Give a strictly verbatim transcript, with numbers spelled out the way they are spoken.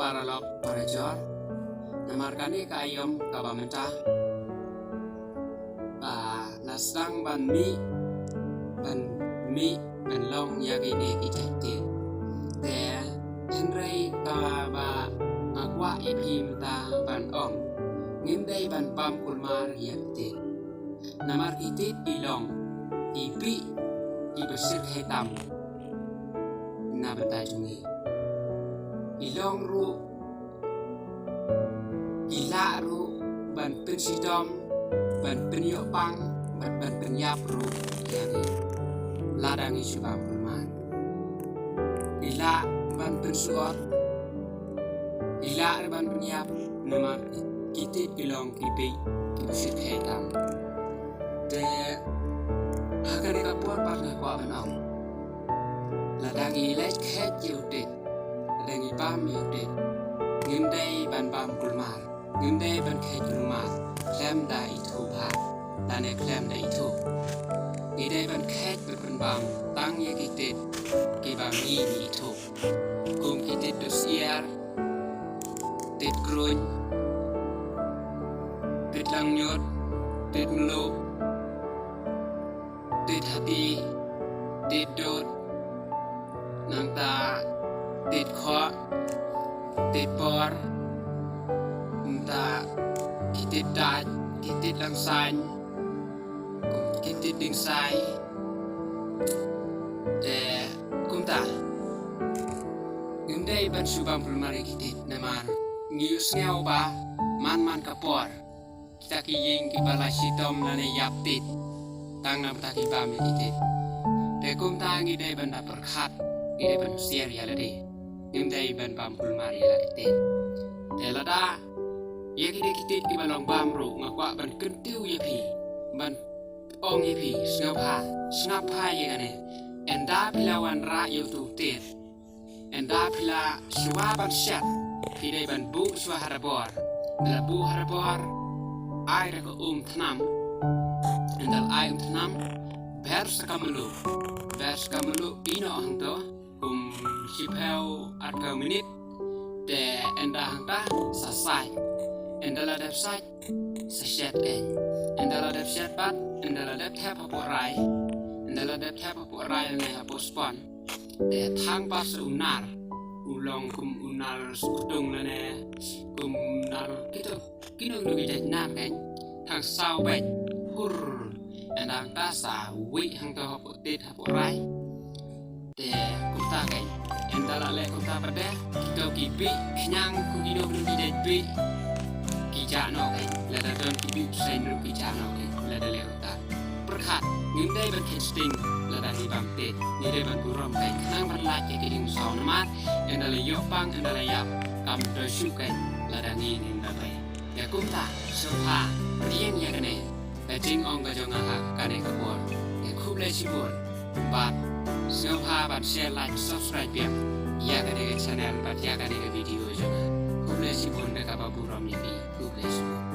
Paralok parajor, namar kane ka aïom kaba mynta ba la sdang ban mih, ban mih ban long ïa kine ki jait tied. Te hynrei kaba nga kwah ïa phi mynta ban ong, ngim dei ban bam kulmar ïa ki tied. Namar ki tied ki long ki bih kiba shyrkhei tam na bynta jong ngi. Ki long ruh, ki lah ruh ban pynshitom, ban pynïoh pang, ban, ban pynïap ruh ïa ngi lada ngi shu bam kulmar. Ki lah ban pynsuot, ki lah ruh ban pynïap, namar ki tied ki long ki bih kiba shyrkhei tam. Te ha kane ka por pat nga kwah ban ong, lada ngi leit kheit ïa u tied, lada ngi bam ïa u tied, ngim dei ban bam kulmar, ngim dei ban kheit kulmar khlem da ithuh bha lane khlem da ithuh. Ngi dei ban kheit ban pynbam tang ïa ki tied kiba ngi ngi ithuh, kum ki tied dusyiar, tied kruiñ, tied langñiut, tied mluh, tied hati, tied dud, nangta tied khoh, tied por, nangta ki tied dait, ki tied langsaiñ, ki tied dingsai. Te kumta, ngim dei ban shu bam kulmar ïa ki tied, namar ngi ïohsngew ba man man ka por kita ki ïing kiba la shitom lane ïap tied tang na bynta ki bam ïa ki tied. Te kumta ngi dei ban da pyrkhat, ngi dei ban husiar ïa lade, ngim dei ban bam kulmar ïa la ki tied. Te lada ïa kine ki tied kiba long bam ruh, nga kwah ban kyntiew ïa phi, ban ong ïa phi, sngewbha, sngap bha ïa kane. Ynda phi la wanrah ïa uto u tied, ynda phi la shuwa ban shet, phi dei ban buh shuwa ha ka bor. Ynda la buh ha ka bor, ai da ka um thnam. Ynda la ai um thnam, ber sa ka mluh, ber sa ka mluh ïehnoh hangto kum shiphew arphew minit. Te ynda hangta sa sait, ynda la dep sait sa shet kein. Ynda la dep shet pat, ynda la dep thep hapoh rai, ynda la dep thep hapoh rai lane hapoh spon, te thang pat sa u nar, u long kum u nar suktung lane kum u nar kito kino kino ki jait nar kein, thang saw beit, hur, ynda hangta sa wieh hangto hapoh tied hapoh rai. Te kumta kein, ynda la leh kumta pat de, kito ki bih khñiang, kino kino ki jait bih ki jah noh kein, lada don ki bih bseiñ ruh ki jah noh kein lada leh kumta. Pyrkhat, ngim dei ban kheit sting lada ngi bam tied, ngi dei ban burom kein, khnang ban lait ïa ki dieng saw namar ynda la ïoh pang, ynda la ïap, kam dei shuh kein lada ngi ngim da bei. Te kumta, sngewbha pdiang ïa kane ka jingong ka jong nga ha kane ka por. Te khublei shibun bad sngewbha ban share, like, subscribe biang ïa kane ka channel bad ïa kane ka video jong nga. Khublei shibun da kaba burom ïa phi. Khublei shibun.